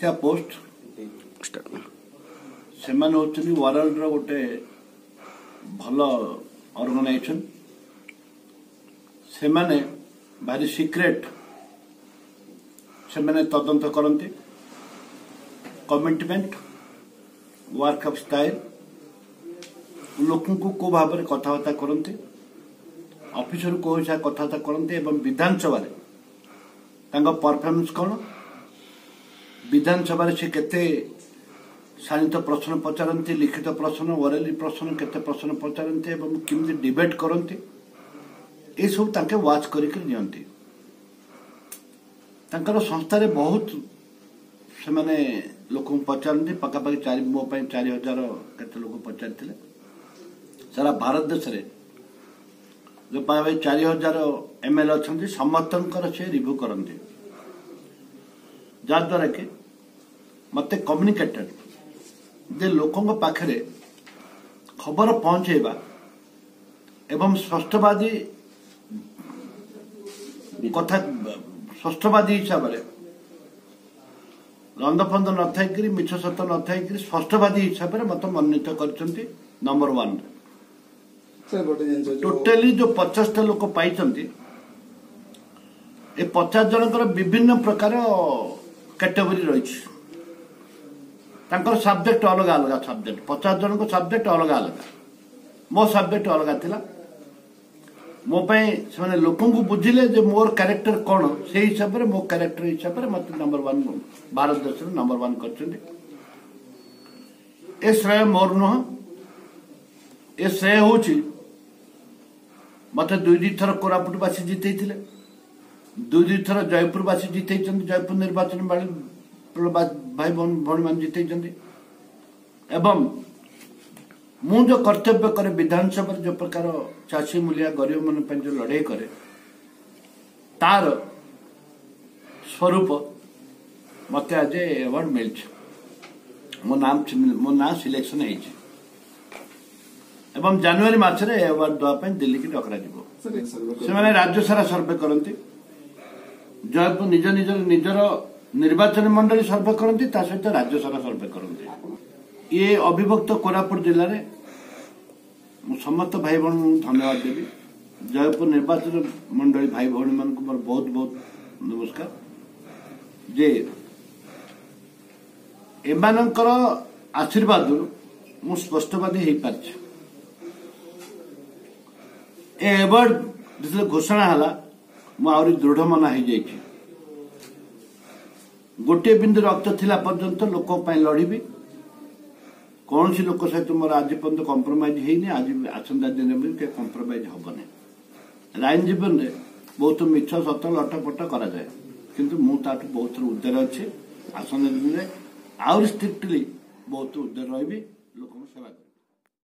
America post, ସେମାନେ ହେଉଛନ୍ତି ୱାର୍ଲଡର ଗୋଟେ ଭଲ ଅର୍ଗାନାଇଜେସନ। ସେମାନେ ଭାରି ସିକ୍ରେଟ, ସେମାନେ ତଦନ୍ତ କରନ୍ତି। କମିଟମେଣ୍ଟ, ୱାର୍କ ଅଫ୍ ଷ୍ଟାଇଲ, ଲୋକଙ୍କୁ କେଉଁ ଭାବରେ କଥାବାର୍ତ୍ତା କରନ୍ତି, ଅଫିସର କେଉଁ ହିସାବରେ କଥାବାର୍ତ୍ତା କରନ୍ତି ଏବଂ ବିଧାନସଭାରେ ତାଙ୍କ ପରଫର୍ମାନ୍ସ କ'ଣ, ବିଧାନସଭାରେ ସେ କେତେ ଶାଣିତ ପ୍ରଶ୍ନ ପଚାରନ୍ତି, ଲିଖିତ ପ୍ରଶ୍ନ, ଓରାଲି ପ୍ରଶ୍ନ କେତେ ପ୍ରଶ୍ନ ପଚାରନ୍ତି ଏବଂ କେମିତି ଡିବେଟ୍ କରନ୍ତି, ଏସବୁ ତାଙ୍କେ ୱାଚ୍ କରିକି ନିଅନ୍ତି। ତାଙ୍କର ସଂସ୍ଥାରେ ବହୁତ ସେମାନେ ଲୋକଙ୍କୁ ପଚାରନ୍ତି। ପାଖାପାଖି ମୋ ପାଇଁ 4000 କେତେ ଲୋକ ପଚାରିଥିଲେ। ସାରା ଭାରତ ଦେଶରେ ଯେଉଁ ପାଖାପାଖି 4000 ଏମଏଲଏ ଅଛନ୍ତି, ସମସ୍ତଙ୍କର ସେ ରିଭ୍ୟୁ କରନ୍ତି, ଯାହାଦ୍ୱାରା କି ମୋତେ କମ୍ୟୁନିକେଟେଡ୍ ଯେ ଲୋକଙ୍କ ପାଖରେ ଖବର ପହଞ୍ଚେଇବା ଏବଂ ସ୍ପଷ୍ଟବାଦୀ କଥା, ସ୍ପଷ୍ଟବାଦୀ ହିସାବରେ ରନ୍ଧଫନ୍ଦ ନଥାଇକିରି, ମିଛ ସତ ନଥାଇକିରି ସ୍ପଷ୍ଟବାଦୀ ହିସାବରେ ମତେ ମନୋନୀତ କରିଛନ୍ତି ନମ୍ବର 1ରେ। ସାର୍, ଗୋଟେ ଜିନିଷ ଟୋଟାଲି ଯୋଉ 50ଟା ଲୋକ ପାଇଛନ୍ତି, ଏ 50 ଜଣଙ୍କର ବିଭିନ୍ନ ପ୍ରକାର କ୍ୟାଟେଗୋରୀ ରହିଛି। ତାଙ୍କର ସବଜେକ୍ଟ ଅଲଗା ଅଲଗା ସବଜେକ୍ଟ, 50 ଜଣଙ୍କ ସବଜେକ୍ଟ ଅଲଗା ଅଲଗା। ମୋ ସବଜେକ୍ଟ ଅଲଗା ଥିଲା। ମୋ ପାଇଁ ସେମାନେ ଲୋକଙ୍କୁ ବୁଝିଲେ ଯେ ମୋର କ୍ୟାରେକ୍ଟର କ'ଣ, ସେଇ ହିସାବରେ ମୋ କ୍ୟାରେକ୍ଟର ହିସାବରେ ମତେ ନମ୍ବର 1, ଭାରତ ଦେଶରେ ନମ୍ବର 1 କରିଛନ୍ତି। ଏ ଶ୍ରେୟ ମୋର ନୁହଁ, ଏ ଶ୍ରେୟ ହେଉଛି ମତେ 2 ଥର କୋରାପୁଟବାସୀ ଜିତେଇଥିଲେ, 2 ଥର ଜୟପୁରବାସୀ ଜିତେଇଛନ୍ତି, ଜୟପୁର ନିର୍ବାଚନ ଭାଇ ଭଉଣୀମାନେ ଜିତେଇଛନ୍ତି। ଏବଂ ମୁଁ ଯୋଉ କର୍ତ୍ତବ୍ୟ କରେ ବିଧାନସଭାରେ, ଯୋଉ ପ୍ରକାର ଚାଷୀ ମୂଲିଆ ଗରିବମାନଙ୍କ ପାଇଁ ଯୋଉ ଲଢ଼େଇ କରେ, ତାର ସ୍ୱରୂପ ମତେ ଆଜି ଆୱାର୍ଡ ମିଳିଛି। ମୋ ନାଁ ସିଲେକ୍ସନ ହେଇଛି ଏବଂ ଜାନୁଆରୀ ମାସରେ ଆୱାର୍ଡ ଦେବା ପାଇଁ ଦିଲ୍ଲୀକି ଡକରାଯିବ। ସେମାନେ ରାଜ୍ୟ ସାରା ସର୍ଭେ କରନ୍ତି, ଜୟପୁର ନିଜ ନିଜର ନିର୍ବାଚନ ମଣ୍ଡଳୀ ସର୍ଭେ କରନ୍ତି, ତା ସହିତ ରାଜ୍ୟ ସାରା ସର୍ଭେ କରନ୍ତି। ଇଏ ଅବିଭକ୍ତ କୋରାପୁଟ ଜିଲ୍ଲାରେ ମୁଁ ସମସ୍ତ ଭାଇ ଭଉଣୀଙ୍କୁ ଧନ୍ୟବାଦ ଦେବି। ଜୟପୁର ନିର୍ବାଚନ ମଣ୍ଡଳୀ ଭାଇ ଭଉଣୀମାନଙ୍କୁ ମୋର ବହୁତ ବହୁତ ନମସ୍କାର ଯେ ଏମାନଙ୍କର ଆଶୀର୍ବାଦରୁ ମୁଁ ସ୍ପଷ୍ଟବାଦୀ ହେଇପାରିଛି। ଏ ଆୱାର୍ଡ ଯେତେବେଳେ ଘୋଷଣା ହେଲା, ମୁଁ ଆହୁରି ଦୃଢ଼ ମନା ହେଇଯାଇଛି। ଗୋଟିଏ ବିନ୍ଦୁ ରକ୍ତ ଥିଲା ପର୍ଯ୍ୟନ୍ତ ଲୋକଙ୍କ ପାଇଁ ଲଢ଼ିବି। କୌଣସି ଲୋକ ସହିତ ମୋର ଆଜି ପର୍ଯ୍ୟନ୍ତ କମ୍ପ୍ରମାଇଜ ହେଇନି, ଆଜି ଆସନ୍ତା ଦିନ ବି କମ୍ପ୍ରମାଇଜ ହବନି। ଲାଇନ ଜୀବନରେ ବହୁତ ମିଛ ସତ ଲଟପଟ କରାଯାଏ, କିନ୍ତୁ ମୁଁ ତାଠୁ ବହୁତ ଉଦ୍ଧାର ଅଛି। ଆସନ୍ତା ଦିନରେ ଆହୁରି ଷ୍ଟ୍ରିକ୍ଟଲି ବହୁତ ଉଦ୍ଧାର ରହିବି, ଲୋକଙ୍କୁ ସେବା କରିବି।